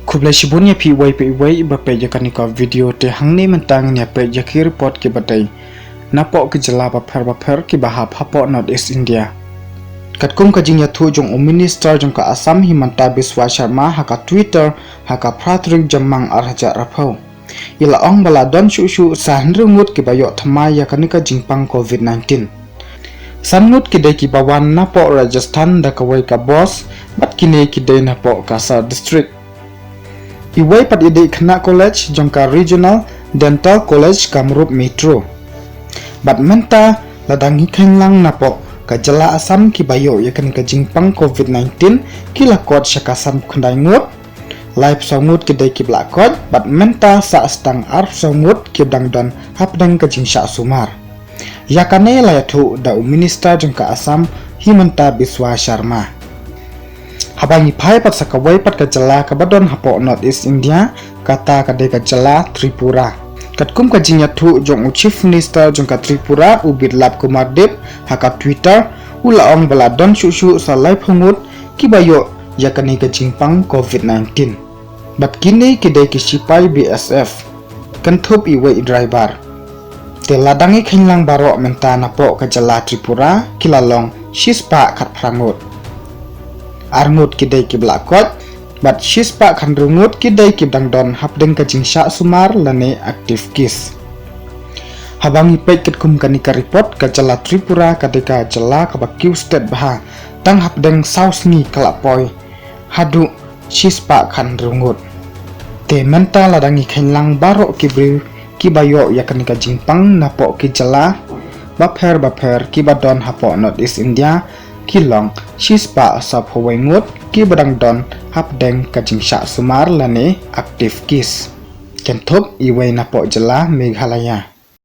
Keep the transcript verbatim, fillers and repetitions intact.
Khublei shibun ïa phi iwei pa iwei iba peit ïa kane ka video. Te hangne mynta ngin ïa peit ïa ki report kiba dei napoh ki jylla bapher bapher kiba hap hapoh North East India. Katkum ka jingïathuh jong u Minister jong ka Assam Himanta Biswa Sharma ha ka Twitter ha ka phra tarik Jymmang ar hajar arphew, i la ong ba la don shuh shuh sa hynriew ngut kiba ïoh thymmai ïa kane ka jingpang covid nineteen. San ngut ki dei kiba wan napoh Rajasthan da kawei ka bus, bad kine ki dei napoh ka Sar District. Iwei pat i dei khynnah college jong ka Regional Dental College Kamrup Metro. Bad mynta la dang ïa kheiñ lang napoh ka jylla Assam kiba ïoh ïa kane ka jingpang covid nineteen ki la kot sha ka sanphew khyndai ngut. Laiphew saw ngut ki dei kiba la koit, bad mynta sah sa tang arphew saw ngut kiba dang don hapdeng ka jingshah sumar. Ïa kane la ïathuh da u Minister jong ka Assam Himanta Biswa Sharma. Haba ngi phai pat sa kawei pat ka jylla kaba don hapoh North East India, kata ka dei ka jylla Tripura. Katkum ka jingïathuh jong u Chief Minister jong ka Tripura u Biplab Kumar Deb ha ka Twitter, u la ong ba la don shuh shuh sa laiphew ngut kiba ïoh ïa kane ka jingpang covid nineteen. Bad kine ki dei ki shipai B S F, kynthup iwei i driver. Te la dang ïa kheiñ lang baroh mynta napoh ka jylla Tripura ki la long shispah khatphra ngut. Ar ngut ki dei kiba la koit, bad shispah khathynriew ngut ki dei kiba dang don hapdeng ka jingshah sumar lane active case. Haba ngi peit katkum kane ka report, ka jylla Tripura ka dei ka jylla kaba kiew stet bha, tang hapdeng saw sngi ka la poi haduh shispah khathynriew ngut. Te mynta la dang ïa kheiñ lang baroh ki briew kiba ïoh ïa kane ka jingpang napoh ki jylla bapher bapher kiba don hapoh North East India ki long shispah sawphew wei ngut kiba dang don hapdeng ka jingshah sumar lane active case, kynthup iwei napoh jylla Meghalaya.